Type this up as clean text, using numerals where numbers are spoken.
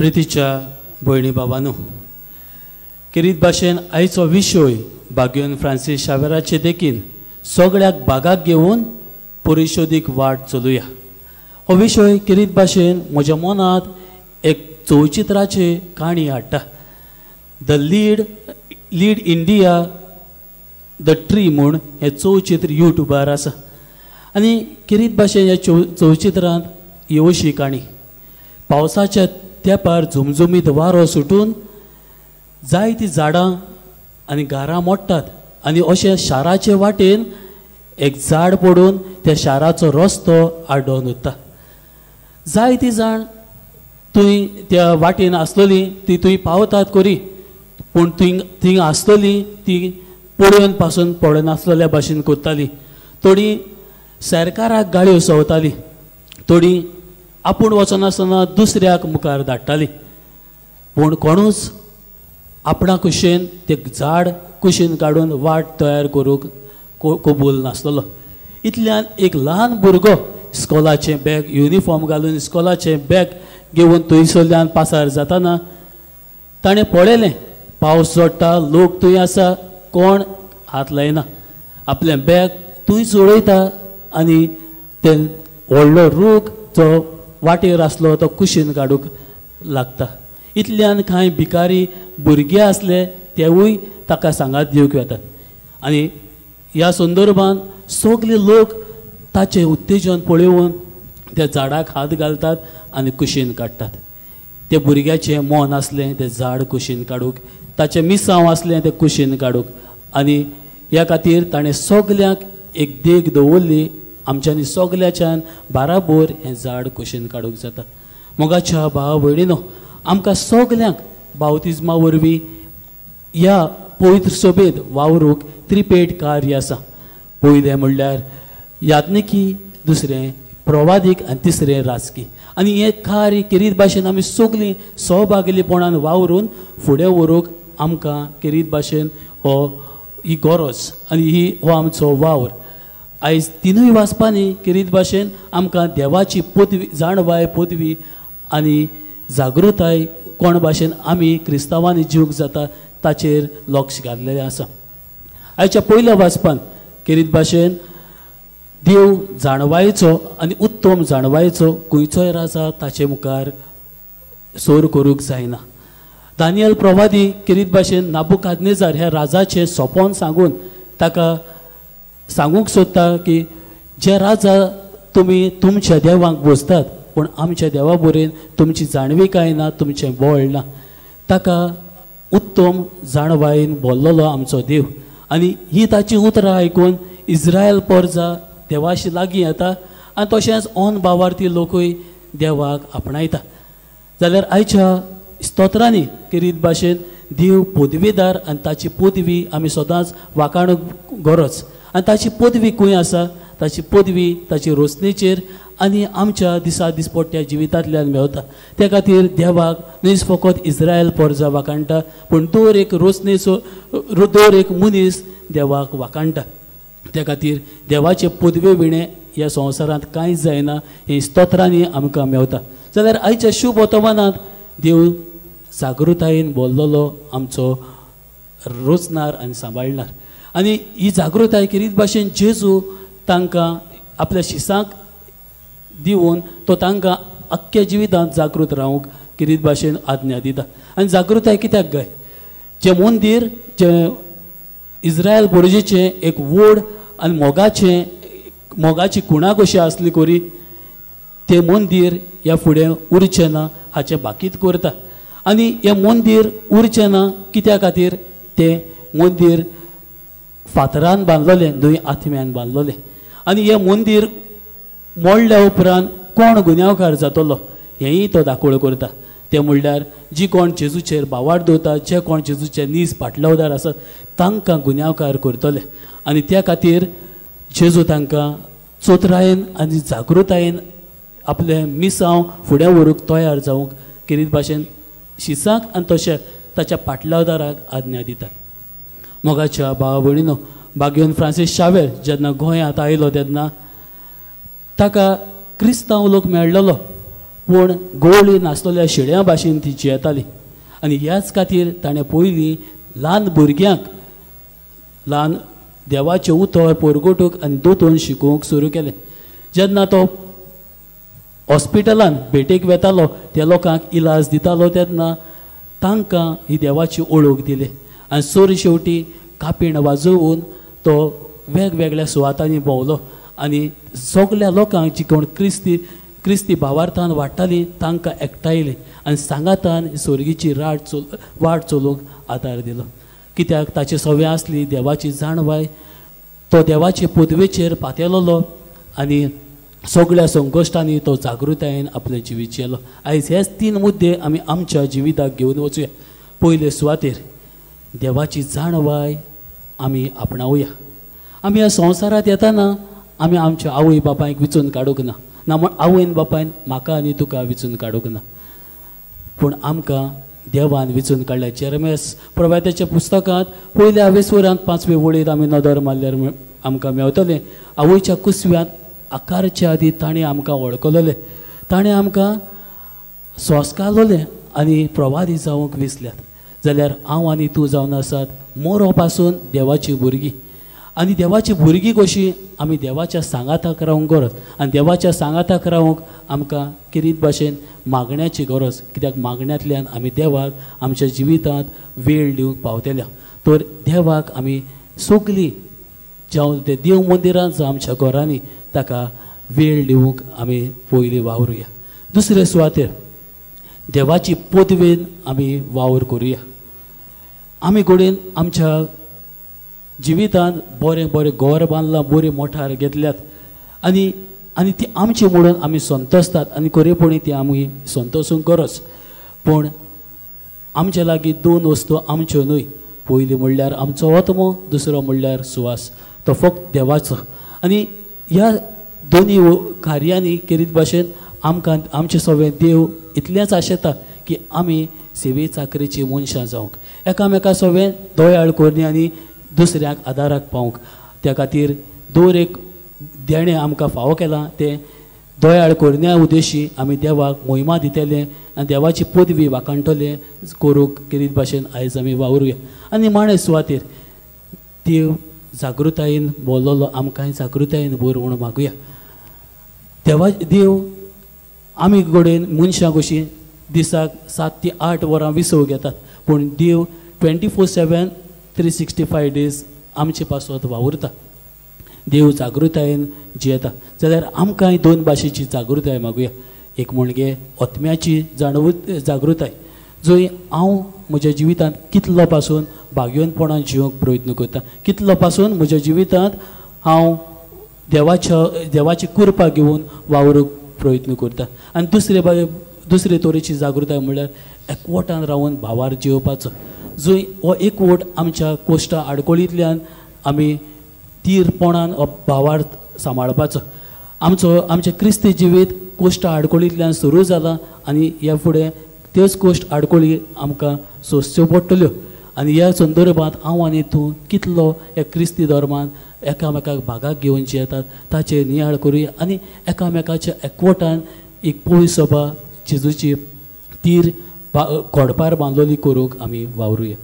प्रितीच्या भयणी बाबांनो, किरीत भाशेन आयचो विशय बाग्योन फ्रांसीस शावेराचे देखीन सगळ्याक बागाक घेवन परिशोदीक वाट चलुया. हो विशय किरीत भाशेन म्हज्या मनांत एक चलचित्राची काणी हाडटा. The lead India the tree म्हूण हें चलचित्र यूट्यूबार आसा आनी किरीत भाशेन ह्या चलचित्रांत ही अशी काणी. पावसाच्या तेंपार झुमझुमीत वारो सुटून जायतीं झाडां आनी घरां मोडटात आनी अशें शाराचे वाटेन एक झाड पडून त्या शाराचो रस्तो आडोवन उरता. जायतीं जाण थंय त्या वाटेन आसलेली ती थंय पावतात करी, पूण थंय थंय आसलेली ती पळोवन पासून पळयनासलेल्या भाशेन करताली. थोडीं सरकाराक गाळयो सवताली, थोडीं आपूण वचनासतना दुसऱ्याक मुखार धाडटाली, पूण कोणूच आपणा कुशेन ते झाड कुशीन काडून वाट तयार करूंक कबूल नासलेलो. इतल्यान एक ल्हान भुरगो इस्कोलाचें बॅग युनिफॉर्म घालून इस्कोलाचें बॅग घेवन थंयसरल्यान पासार जाताना ताणें पळयलें पावस जोडटा, लोक थंय आसा, कोण हात लायना, आपलें बॅग थंयच उडयता आनी ते व्हडलो रूख जो वाटेर आसलो तो कुशीन काडूंक लागता. इतल्यान कांय भिकारी भुरगे आसले तेवूय ताका सांगात दिवंक वेतात आनी ह्या संदर्भान सगले लोक ताचें उत्तेजन पळोवन त्या झाडाक हात घालतात आनी कुशीन काडटात. ते भुरग्याचें मन आसलें तें झाड कुशीन काडूंक, ताचें मिसांव आसलें तें कुशीन काडूंक आनी ह्या खातीर ताणें सगल्यांक एक देख दवरली. आमच्यांनी सगल्याच्यान बाराबोर हें झाड कुशीन काडूंक जाता. मोगाच्या भाव भयणीनो, आमकां सगल्यांक बावतिज्मा वरवीं ह्या पवित्र सभेंत वावरूंक त्रिपेट कार्य आसा. पयलें म्हणल्यार याज्ञिकी, दुसरें प्रवादीक आनी तिसरें राजकी. आनी हें कार्य किरीत भाशेन आमी सगलीं सहभागीपणान वावरून फुडें व्हरूंक आमकां किरीत भाशेन हो ही गरज आनी ही हो आमचो वावर. आयज तिनूय वाचपांनी किरीत भाशेन आमकां देवाची पदवी, जाणवाय पदवी आनी जागृताय कोण भाशेन आमी क्रिस्तांवांनी जिवंक जाता ताचेर लक्ष घातलेलें आसा. आयच्या पयल्या वाचपान किरीत भाशेन देव जाणवायेचो आनी उत्तम जाणवायेचो खंयचोय राजा ताचे मुखार सोर करूंक जायना. दानियल प्रवादी किरीत भाशेन नाबुकादनेजार ह्या राजाचें सोपोन सांगून ताका सांगूंक सोदता की जे राजा तुमी तुमच्या देवांक बसतात पूण आमच्या देवा बरेन तुमची जाणविकाय ना, तुमचें बळ ना. ताका उत्तम जाणवायेन बोल्लोलो आमचो देव आनी ही ताची उतरां आयकून इस्रायल पोरजा देवाशी लागीं येता आनी तशेंच ऑन बावार्थी लोकूय देवाक आपणायता. जाल्यार आयच्या स्तोत्रांनी किरीत भाशेन देव पदवीदार आनी ताची पदवी आमी सदांच वाखाणूंक गरज आनी ताची पदवी खंय आसा, ताची पदवी ताची रोसणेचेर आनी आमच्या दिसा दिसपट्ट्या जिवितांतल्यान मेवता. त्या खातीर देवाक न्हय फकत इस्रायल पोरजा वाखाणटा पूण दर एक रोसणेचो दर एक मनीस देवाक वाखाणटा. त्या खातीर देवाचे पदवे विणें ह्या संवसारांत कांयच जायना ही स्तोत्रांनी आमकां मेवता. जाल्यार आयच्या शुभ वर्तमानांत देव जागृतायेन बोल्लोलो आमचो रोचणार आनी सांबाळणार आनी ही जागृताय किरीत भाशेन जेजू तांकां आपल्या शिसांक दिवन तो तांकां आख्ख्या जिवितांत जागृत रावंक किरीत भाशेन आज्ञा दिता. आनी जागृताय कित्याक गाय, जें मंदीर जें इस्रायल बोर्जेचें एक व्हड आनी मोगाचें मोगाची खुणा कशी आसली करी तें मंदीर ह्या फुडें उरचें ना हाचें बाकीत करता. आनी हें मंदीर उरचें ना कित्या खातीर, तें मंदीर फातरान बांदलेलें न्हय आत्म्यान बांदलेलें. आनी हें मंदीर मोडल्या उपरांत कोण गुन्यांवकार जातलो हेंय तो दाखोवळ करता. तें म्हणल्यार जी कोण जेजूचेर बावार दवरता, जे कोण जेजूचे नीज पाटलवदार आसात तांकां गुन्यांवकार करतले. आनी त्या खातीर जेजू तांकां चोतरायेन आनी जागृतायेन आपलें मिसांव फुडें व्हरूंक तयार जावंक किरीत भाशेन शिसांक आनी तशें ताच्या पाटलावदाराक आज्ञा दिता. मोगाच्या भावा भयणीनो, बाग्योन फ्रांसीस शावेर जेन्ना गोंयांत आयलो तेन्ना ताका क्रिस्तांव लोक मेळ्ळलो पूण गोळी नासलेल्या शेळ्यां भाशेन ती जियेताली. आनी ह्याच खातीर ताणें पयलीं ल्हान भुरग्यांक ल्हान देवाचें उतर परगटूंक आनी दोतोन शिकोवंक सुरू केलें. जेन्ना तो हॉस्पिटलान भेटेक वेतालो त्या लोकांक इलाज दितालो तेन्ना तांकां ही देवाची ओळख दिली. आनी सर शेवटी कापीण वाजोवन तो वेगवेगळ्या सुवातांनी भोंवलो आनी सगल्या लोकांक जी कोण क्रिस्ती क्रिस्ती भावार्थान वाडटाली तांकां एकठांयली आनी सांगातान सोर्गीची वाट चलोवंक आदार दिलो. कित्याक ताची सवंय आसली देवाची जाणवाय, तो देवाचे पदवेचेर पातेलोलो आनी सगळ्या संकश्टांनी तो जागृतायेन आपलें जिवीत जियेलो. आयज हेच तीन मुद्दे आमी आमच्या जिविताक घेवन वचुया. पयले सुवातेर देवाची जाणवाय आमी आपणावया. आमी ह्या संवसारांत येताना आमी आमच्या आवय बापायक विचून काडूंक ना, ना म्हण आवयन बापायन म्हाका आनी तुका विचून काडूंक ना, पूण आमकां देवान विचून काडल्या. जेरेमियास प्रवात्याच्या पुस्तकांत पयल्या वेसवरांत 5वे वळीर आमी नदर मारल्यार आमकां मेवतलें, आवयच्या कुसव्यांत आकारच्या आदी ताणें आमकां वळखलें, ताणें आमकां संस्कारलें आनी प्रवादी जावंक विसल्यात. जाल्यार हांव आनी तूं जावन आसात मोरो पासून देवाची भुरगीं. आनी देवाची भुरगीं कशीं आमी देवाच्या सांगाताक रावंक गरज आनी देवाच्या सांगाताक रावंक आमकां किरीत भाशेन मागण्याची गरज, कित्याक मागण्यांतल्यान आमी देवाक आमच्या जिवितांत वेळ दिवंक पावतल्या. तर देवाक आमी सगळीं जावं ते देव मंदिरांत जावं आमच्या घरांनी ताका वेळ दिवंक आमी पयलीं वावरुया. दुसरे सुवातेर देवाची पदवेन आमी वावर करुया. आमी घडयेन आमच्या जिवितांत बरें बरें घर बांदलां, बरी मोठार घेतल्यात आनी आनी ती आमची म्हणून आमी संतोसतात आनी खरेपणी ती आमी संतोसूंक गरज. पूण आमचे लागीं दोन वस्तू आमच्यो न्हय, पयली म्हणल्यार आमचो आत्मो, दुसरो म्हणल्यार सुवास, तो फक्त देवाचो. आनी ह्या दोनी कार्यांनी केरीत भाशेन आमकां आमचे सगळे देव इतलेंच आशेता की आमी सेवे चाकरेची मनशां जावंक, एकामेका सगळें दयाळ करणी आनी दुसऱ्यांक आदाराक पावंक. त्या खातीर दर एक देणें आमकां फावो केलां तें दयाळ करण्या उद्देशी आमी देवाक मोहिमा दितले आनी देवाची पदवी वाखाणटले करूंक केरीत भाशेन आयज आमी वावरुया. आनी निमाणे सुवातेर देव जागृतायेन बोल्लोलो आमकांय जागृतायेन भर म्हूण मागुया. देव आमी कडेन मनशां कशीं दिसाक 7 ते 8 वरां विसव घेतात, पूण देव 24/7 365 डेज आमचे पासत वावुरता. देव जागृतायेन जियेता. जाल्यार आमकांय दोन भाशेची जागृताय मागुया. एक म्हणजे आत्म्याची जागृताय, जंय हांव म्हज्या जिवितांत कितलो पासून भाग्यवंतपणान जिवंक प्रयत्न करता, कितलो पासून म्हज्या जिवितांत हांव देवाची कृपा घेवन वावरूंक प्रयत्न करता. आनी दुसरे तरेची जागृताय म्हणल्यार एकवटान रावन भावार जियोवपाचो, जंय हो एकवट आमच्या कोश्टा आडकोळींतल्यान आमी तीरपणान भावार सांबाळपाचो. आमचें क्रिस्ती जिवीत कोश्टा आडकोळींतल्यान सुरू जालां आनी ह्या फुडें त्योच कोश्ट आडकोळी आमकां सोंसच्यो पडटल्यो. आनी ह्या संदर्भांत हांव आनी तूं कितलो ह्या क्रिस्ती धर्मान एकामेकाक भागाक घेवन जियेतात ताचेर नियाळ करुया आनी एकामेकाच्या एकवटान एक पळय सभा जेजूची तीर खोडपार बांदलोली करूंक आमी वावरुया.